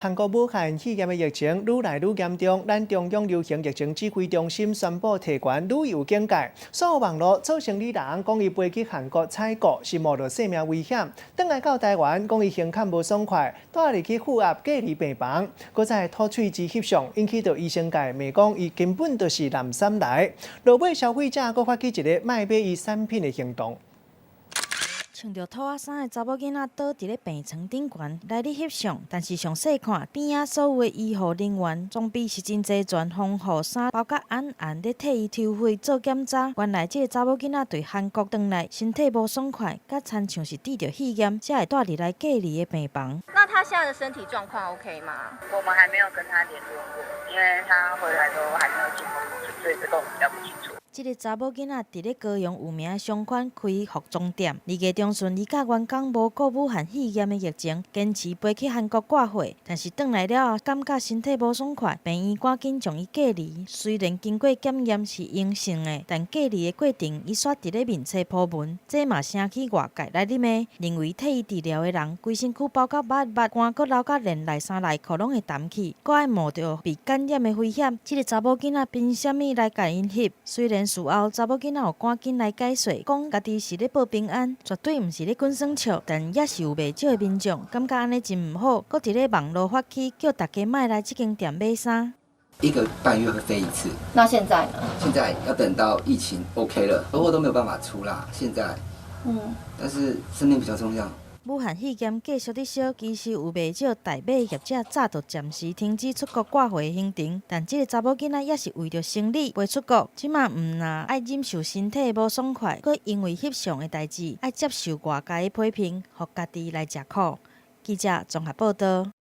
韓國武漢肺炎的疫情愈來愈嚴重，咱中央流行疫情指揮中心宣布提懸旅遊警戒，所有網路做生理人講伊飛去韓國採購是冒著性命危險，轉來到台灣講伊胸坎無爽快，帶入去負壓隔離病房，閣再吐喙舌翕相，引起著醫生界罵講伊根本就是濫三來。落尾消費者閣發起一個莫買伊產品的行動。穿著兔仔衫的查某囡仔倒佇咧病床頂懸來咧翕相，但是詳細看邊仔所有的醫護人員裝備是真齊全，防護衫包甲嚴嚴咧替伊抽血做檢查。原來這个查某囡仔對韓國轉來，身體無爽快，佮親像是得著肺炎，才會帶入來隔離的病房。那他現在的身體狀況 OK 嗎？我們還沒有跟他聯絡過，因為他回來都還沒有進入，所以這個我們比較不清楚。這个查某囡仔佇咧高雄有名的商圈開服裝店，2月中旬伊佮員工無顧武漢肺炎的疫情，堅持飛去韓國掛貨，但是轉來了後感覺身體無爽快，病院趕緊將伊隔離。雖然經過檢驗是陰性的，但隔離的過程伊煞佇咧面冊 po 文，這嘛聲起外界來咧罵，認為替伊治療的人規身軀包甲密密，汗閣流甲連內衫內褲攏會澹去，閣愛冒著被感染的危險。這个查某囡仔憑啥物來共𪜶翕？雖然事後查某囡仔有趕緊來解釋，講家己是咧報平安，絕對毋是咧滾耍笑，但也是有袂少的民眾感覺按呢真毋好，閣佇咧網路發起叫大家莫來這間店買衫。一個半月會飛一次。那現在呢？現在要等到疫情 OK 了，貨都沒有辦法出啦。現在，但是生命比較重要。武漢肺炎繼續佇燒，其實有袂少代買業者早就暫時停止出國掛貨行程，但這个查某囡仔也是為著生理飛出國，這馬毋但愛忍受身體無爽快，閣因為翕相的代誌愛接受外界的批評，予家己來食苦。記者綜合報道。